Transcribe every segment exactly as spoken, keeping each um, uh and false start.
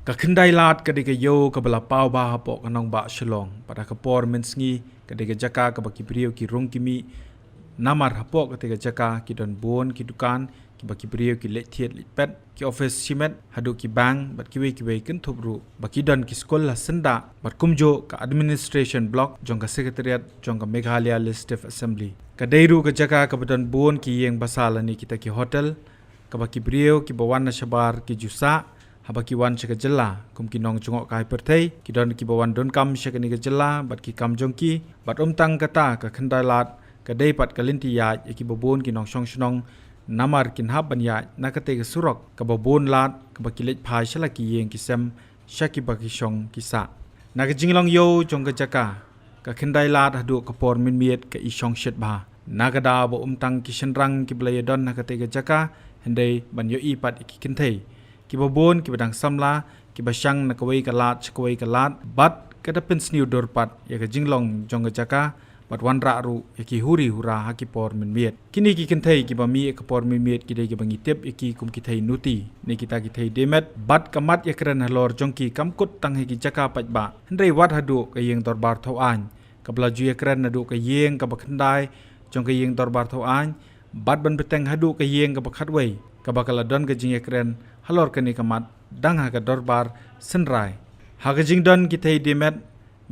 Ka Khyndai Lad ka dei ka ïew kaba la paw bha hapoh ka nongbah Shillong. Bad ha ka por mynsngi ka dei ka jaka kaba ki briew ki rung ki mih. Namar hapoh katei ka jaka ki don bun ki dukan, kiba ki briew ki leit thied leit peit, ki office shimet, haduh ki bank, bad kiwei kiwei kynthup ruh ba ki don ki skul la syndah, bad kumjuh ka administration block jong ka secretariat jong ka Meghalaya Legislative Assembly. Ka dei ruh ka jaka kaba don bun ki ïing basa lane kita ki hotel, kaba ki briew kiba wan na shabar ki ju sah haba ki wan sha ka jylla. Kum ki nongjngoh kai pyrthei, ki don kiba wan donkam sha kane ka jylla bad ki kam jong ki. Bad ym tang kata, ka Khyndai Lad ka dei pat ka lynti ïaid ïa kiba bun ki nongshong shnong, namar kin hap ban ïaid na katei ka surok kaba bun lad, kaba ki leit phai sha la ki ïing ki sem, sha kiba ki shong ki sah. Na ka jinglong ïew jong ka jaka, ka Khyndai Lad haduh ka por mynmiet ka i shong shit bha. Na ka daw ba ym tang ki shynrang kiba la ïadon ha katei ka jaka, hynrei ban ïohi pat ïa ki kynthei kiba bun, kiba dang samla, kiba shang na kawei ka lad sha kawei ka lad, bad ka da pynsniew dur pat ïa ka jinglong jong ka jaka, bad wanrah ruh ïa ki huri hura ha ki por mynmiet. Kine ki kynthei kiba mih ïa ka por mynmiet ki dei kiba ngi tip ïa ki kum ki thei nuti, ne kita ki thei diemet, bad ka mat ïakren halor jong ki kam kut tang ha ki jaka paidbah, hynrei wat haduh ka ïing dorbar thaw aiñ, kaba la ju ïakren naduh ka ïing kaba khyndai jong ka ïing dorbar thaw aiñ, bad ban bteng haduh ka ïing kaba khatwei, kaba ka la don ka jingïakren halor kane ka mat dang ha ka dorbar synrai. Ha ka jingdon ki thei diemet,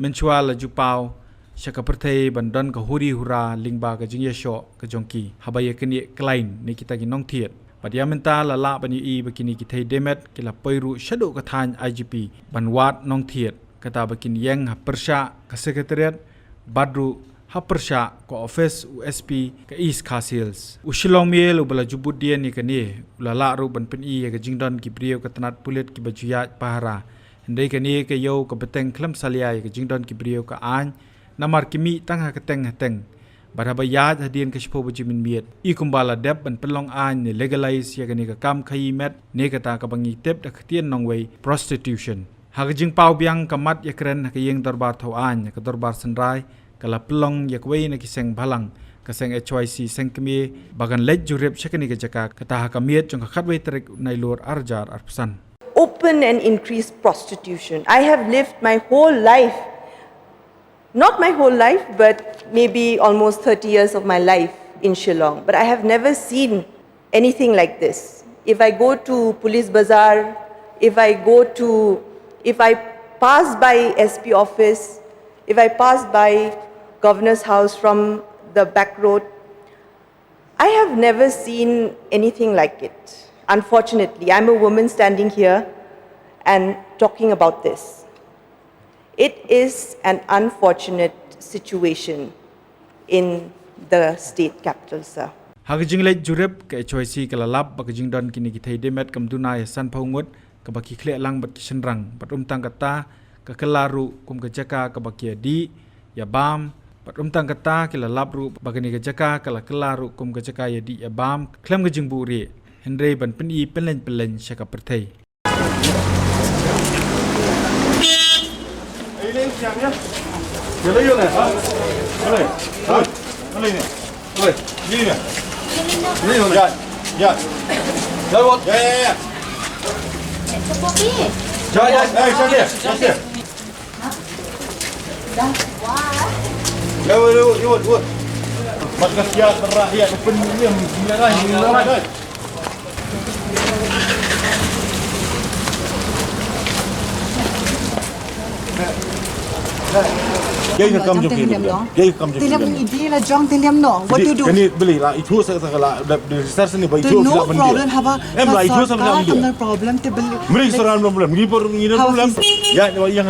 mynshuwa la ju paw sha ka pyrthei ban don ka huri hura lyngba ka jingïashoh ka jong ki haba ïa kane klein ne kita ki nongthied. Bad ïa mynta la lah ban ïohi ba kine ki thei diemet ki la poi ruh shaduh ka thaiñ I G P ban wad nongthied, kata ba kin ïeng ha pyrshah ka secretariat, bad ruh ha pyrshah ka office u S P ka East Khasi Hills. U Shillong Mail uba la ju bud dien ïa kane, u la lah ruh ban pyni ïa ka jingdon ki briew ka tnat pulit kiba ju ïaid pahara. Hynrei kane ka ïew ka bteng khlem salia ïa ka jingdon ki briew ka aiñ, namar ki mih tang ha ka teng ha teng. Bad haba ïaid hadien ka shiphew baje mynmiet, i kumba la dep ban pynlong aiñ ne legalize ïa kane ka kam khaïi met, ne kata kaba ngi tip da ka ktien nongwei prostitution. Ha ka jingpaw biang ka mat ïakren ha ka ïing dorbar thaw aiñ, ha ka dorbar synrai, ka la pynlong ïa kawei na ki seng bhalang, ka seng H Y C Sengkmie, ba kan leit jurip sha kane ka jaka, kata ha ka miet jong ka khatwei tarik Nailur arhajar arphew san. Open and increased prostitution. I have lived my whole life, not my whole life, but maybe almost thirty years of my life in Shillong, but I have never seen anything like this. If I go to Police Bazaar, if I go to, if I pass by S P office, if I pass by Governor's house from the back road, I have never seen anything like it. Unfortunately, I'm a woman standing here and talking about this. It is an unfortunate situation in the state capital, sir. Ha ka jingleit jurip, ka H Y C ka la lap ba ka jingdon kine ki thei diemet kam duna ïa sanphew ngut, kaba ki khleh lang bad ki shynrang, bad ym tang kata, ka kylla ruh kum ka jaka kaba ki ïadih ïa bam, bad ym tang kata, ki la lap ruh ba kane ka jaka ka la kylla ruh kum ka jaka ïadih ïa bam khlem ka jingbuhrieh, hynrei ban pyni pynleng pynleng sha ka pyrthei. Ïa ka kam jong ki. Ïa ka kam jong ki. Te lem ni di la jong te lem no. What to do? Kane beli la itu sa sa la da research ni ba itu. No problem haba. Em la itu sa problem te beli. Meri seram problem. Ni por ni problem. Ya, ya, ya.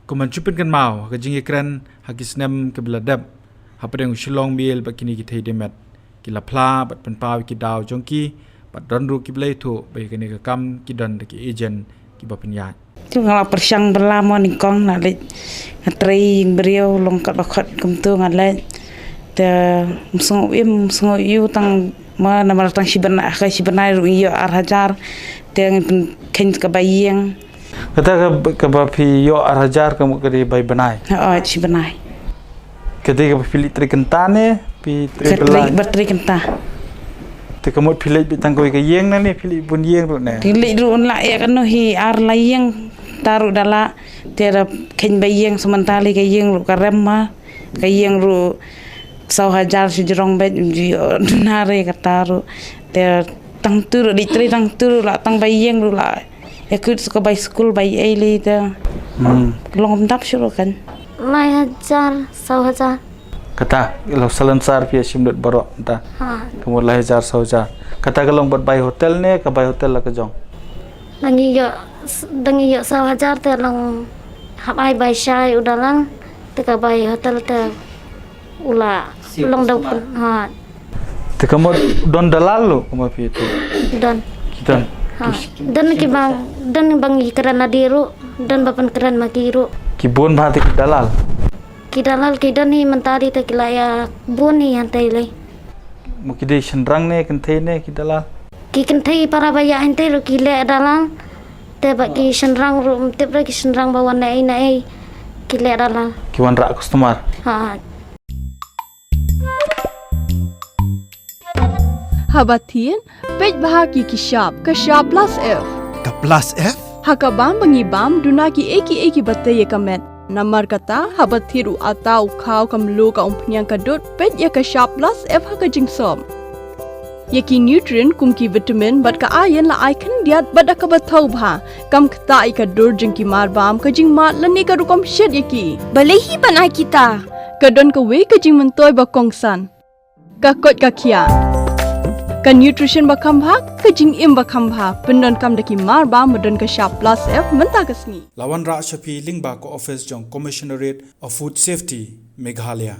Kum ban shu pynkynmaw, ha ka jingïakren ha ki snem kiba la dep, hapdeng u Shillong Mail bad kine ki thei diemet, ki la phla bad pynpaw ïa ki daw jong ki, bad don ruh kiba la ïathuh ba ïa kane ka kam ki don da ki agent kiba pynïaid. Tu nga la pyrshang bylla mo nyngkong, nga leit nga trei ïing briew long kat ba khot kumtu nga leit. Te ym sngew im, ym sngew ïoh tang mo, namar tang shi bnai, ka shi bnai ruh ïoh ar hajar. Te ngi pynkheiñ kaba ïeng. Kata ka, kaba phi ïoh ar hajar ka mut ka dei bai bnai. Hooid, shi bnai. Ka dei kaba phi leit trei kynta ne phi trei bylla? Ka trei, ba trei kynta. Te ka mut phi leit beit tang kawei ka ïing ne, phi leit bun ïing ruh ne? Phi leit ruh un lah ïa kano hi ar lai ïing, ta ruh da lah. Te da khein ba ïing sa mynta lei ka ïing ruh ka rem ma. Ka ïing ruh saw hajar shi jrong beit, um ju ïoh duna re kata ruh. Te tang tu ruh, leit trei tang tu ruh lah, tang ba ïing ruh lah. Ïa kut sa ka bai skul bai ei lei te. Hmm. Long kumta shuh ruh kan. Lai hajar, saw hajar. Kata, ïa la salonsar phi ïa shim lut baroh mynta. Ha. Ka mut lai hajar saw hajar. Kata ka long bad bai hotel ne, ka bai hotel la ka jong? Dang ïoh, dang ïoh saw hajar te long hap ai bai shai u dalal, te ka bai hotel te u la long da pun. Ha. Te ka mut don dalal ruh kumba phi tu? Don. Ki don. Ha. Don ki bang, don bang ïakren lade ruh, don ba pynkren ma ki ruh. Ki bun bha te ki dalal? Ki dalal ki don hi mynta dei te ki la ïa bun hi hangtei lei. Mo ki dei shynrang ne kynthei ne ki dalal? Ki kynthei para ba ïa hangtei ruh ki leh dalal. Te ba ki shynrang ruh, ym tip re ki shynrang ba wan na ei na ei ki leh dalal. Ki wanrah customer. Ha. Haba thied, peit bha ki ki shap, ka shap plus F. Ka plus F? Ha ka bam ba ngi bam, duna ki ei ki ei ki ba tei ïa ka met. Namar kata, haba thied u ata u khaw ka mluh ka umphniang ka dud, peit ïa ka shap plus F ha ka jingsop. Ïa ki nutrient kum ki vitamin bad ka iron la ai khyndiat bad da kaba thaw bha. Kam ktah ïa ka dur jong ki mar bam, ka jingmad lane ka rukom shet ïa ki. Balei hi ban ai kita? Ka don kawei ka jingmyntoi ba kongsan. Ka koit ka khiah. Ka nutrition ba kham bha, ka jingim ba kham bha. Pyndonkam da ki mar bam ba don ka shap plus F mynta ka sngi. La wanrah sha phi lyngba ka office jong Commissionerate of Food Safety, Meghalaya.